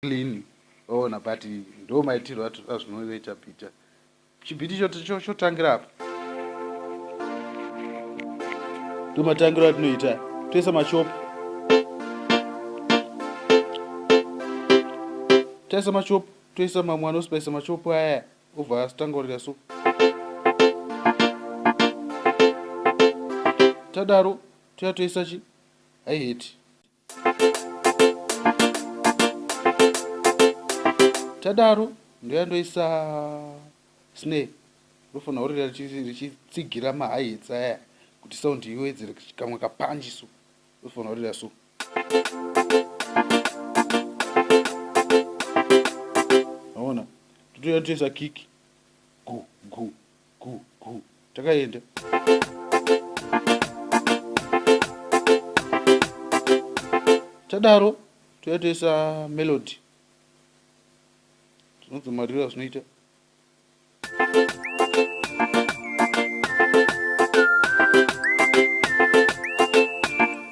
Clean waona but ndo maitirwo azvinoita bhita chibhiti chotangira apa ndo matangiro atinoita toisa machopu taisa machopu toisa mamwe anospaisa machopu aya obva atanga kurira so tadaro toya toisa chi haiheti Tadaro ndoya ndoisa snare rofanira kurira richitsigira mahihats aya kuti sound iwedzere kamwe kapanji so rofanira kurira so. Aona totoya toisa kick gu gu gu gu takaenda tadaro toya toisa melody zvinonzi mariro azvinoita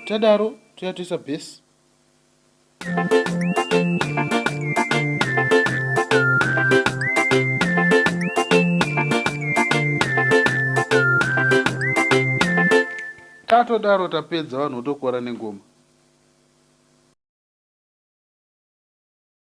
tadaro toya toisa base Tatodaro tapedza vanhu votokora nengoma.